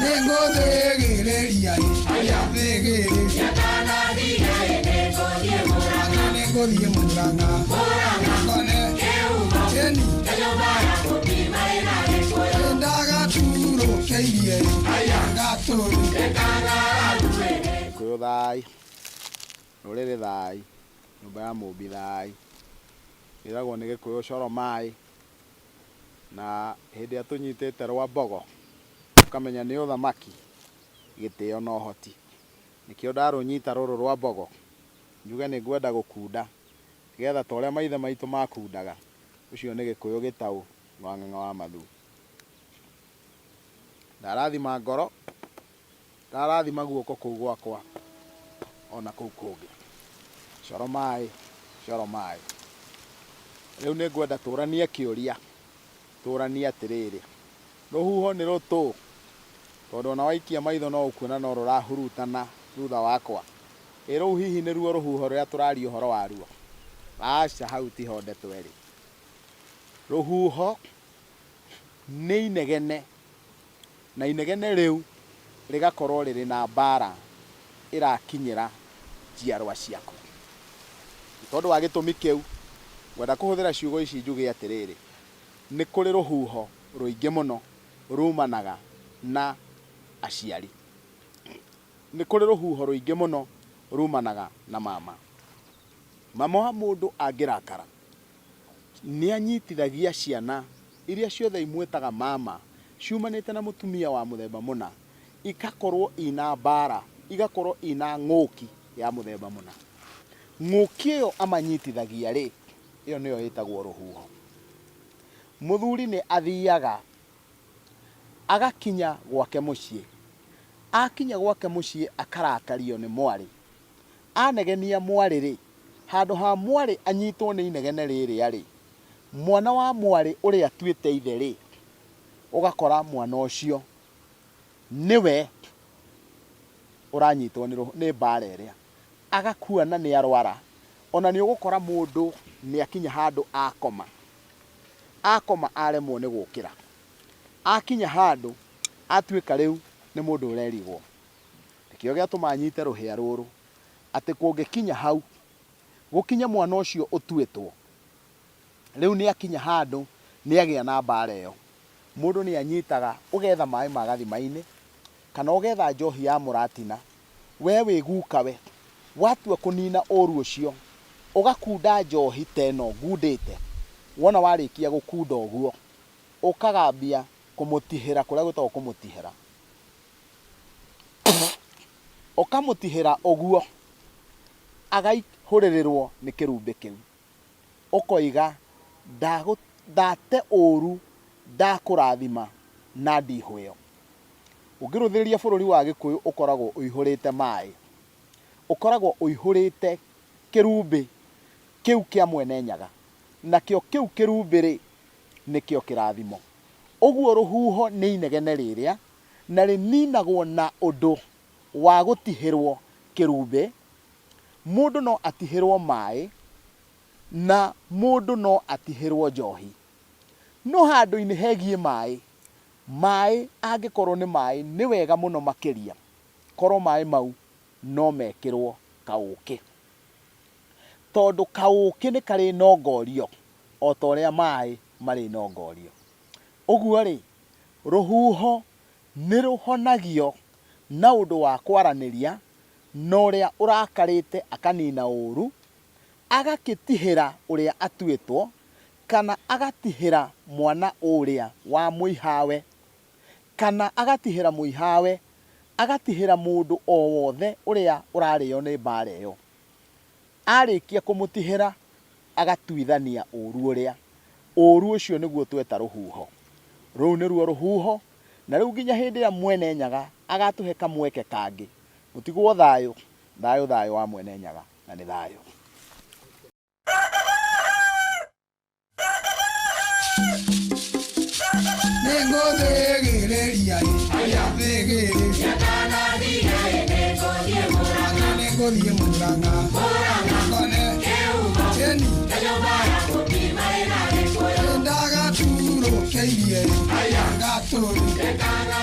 Nĩngũthĩgĩrĩria thĩgĩrĩ nĩngũthiĩ Murang'a ngone ĩni ndagaturũkĩirie gatũrũ. Gĩkũyũ thai, rũrĩrĩ thai, nyũmba ya Mũmbi thai. Ĩragwo nĩ Gĩkũyũ coro maĩ, na hĩndĩ ĩrĩa tũnyitĩte rwa mbogo, ũkamenya nĩ ũthamaki, gĩtĩo na ũhoti. Nĩkĩo ndarũnyita rũrũ rwa mbogo, njuge nĩ ngwenda gũkunda, nĩgetha ta ũrĩa maithe maitũ makundaga, ũcio nĩ Gĩkũyũ gĩtaũ wa Ng'ang'a wa Mathu. Ndarathima ngoro, ndarathima guoko kũu gwakwa, ona kũu kũngĩ. Coro maĩ, coro maĩ. Rĩu nĩ ngwenda tũranie kĩũria, tũranie atĩrĩrĩ, rũhuho nĩ rũtũ, tondũ ona waikia maitho no ũkuona no rũrahurutana thutha wakwa. Ĩ rũu hihi nĩruo rũhuho rũrĩa tũraria ũhoro waruo? Aca, hau tiho ndeto ĩrĩ. Rũhuho nĩ inegene, na inegene rĩu rĩgakorwo rĩrĩ na mbara ĩrakinyĩra njiarwa ciaku. Nĩ tondũ wa gĩtũmi kĩu, ngwenda kũhũthĩra ciugo ici njuge atĩrĩrĩ, nĩ kũrĩ rũhuho rũingĩ mũno rumanaga na aciari. Nĩ kũrĩ rũhuho rũingĩ mũno rumanaga na mama. Mama wa mũndũ angĩrakara, nĩ anyitithagia ciana iria ciothe imwĩtaga mama, ciumanĩte na mũtumia wa mũthemba mũna, ikakorwo ina mbara, igakorwo ina ng'ũki ya mũthemba mũna. Ng'ũki ĩyo amanyitithagia rĩ, ĩyo nĩyo ĩtagwo rũhuho. Mũthuri nĩ athiaga agakinya gwake mũciĩ. Akinya gwake mũciĩ akarakario nĩ mwarĩ. Anegenia mwarĩ rĩ, handũ ha mwarĩ anyitwo nĩ inegene rĩrĩa rĩ, mwana wa mwarĩ ũrĩa atuĩte ithe rĩ, ũgakora mwana ũcio nĩwe ũranyitwo nĩ mbara ĩrĩa. Agakua na nĩ arwara. Ona nĩ ũgũkora mũndũ nĩ akinya handũ akoma. Akoma aremwo nĩ gũkĩra. Akinya handũ atuĩka rĩu nĩ mũndũ ũrerigwo. Nĩkĩo gĩatũma nyite rũhĩa rũrũ, atĩ kũngĩkinya hau, gũkinye mwana ũcio ũtuĩtwo, rĩu nĩ akinya handũ nĩ agĩa na mbara ĩyo. Mũndũ nĩ anyitaga, ũgetha maĩ ma gathima-inĩ, kana ũgetha njohi ya mũratina, we wĩ gukawe, watua kũnina ũru ũcio, ũgakunda njohi ta ĩno ngundĩte, wona warĩkia gũkunda ũguo, ũkagambia kũmũtihĩra kũrĩa gwĩtagwo kũmũtihĩra. Ũkamũtihĩra ũguo, agaihũrĩrĩrwo nĩ kĩrumbĩ kĩu. Ũkoiga, ndate ũru, ndakũrathima na ndihũ ĩyo. Ũngĩrũthĩrĩria bũrũri wa Gĩkũyũ ũkoragwo ũihũrĩte maĩ. Ũkoragwo ũihũrĩte kĩrumbĩ kĩu kĩa Mwene Nyaga. Nakĩo kĩu kĩrumbĩ rĩ, nĩkĩo kĩrathimo. Ũguo rũhuho nĩ inegene rĩrĩa, na rĩninagwo na ũndũ wa gũtihĩrwo kĩrumbĩ. Mũndũ no atihĩrwo maĩ, na mũndũ no atihĩrwo njohi. No handũ-inĩ hegiĩ maĩ, maĩ angĩkorwo nĩ maĩ nĩ wega mũno makĩria korwo maĩ mau no mekĩrwo kaũkĩ. Tondũ kaũkĩ nĩ karĩ nongorio o ta ũrĩa maĩ marĩ nongorio. Ũguo rĩ, rũhuho nĩ rũhonagio na ũndũ wa kwaranĩria na ũrĩa ũrakarĩte akanina ũru, agakĩtihĩra ũrĩa atuĩtwo, kana agatihĩra mwana ũrĩa wa mũihawe, kana agatihĩra mũihawe, agatihĩra mũndũ o wothe ũrĩa ũrarĩo nĩ mbara ĩyo. Arĩkia kũmũtihĩra, agatuithania ũru ũrĩa. Ũru ũcio nĩguo tweta rũhuho. Rũu nĩruo rũhuho, na rĩu nginya hĩndĩ ĩrĩa Mwene Nyaga agatũhe kamweke kangĩ, mũtigwo thayũ, thayũ thayũ wa Mwene Nyaga, na nĩ thayũ. Nĩngũthĩgĩrĩria thĩgĩrĩ nĩngũthiĩ Murang'a ngone ĩni ndagaturũkĩirie. Gĩkũyũ kĩa irie. Gatũrĩ.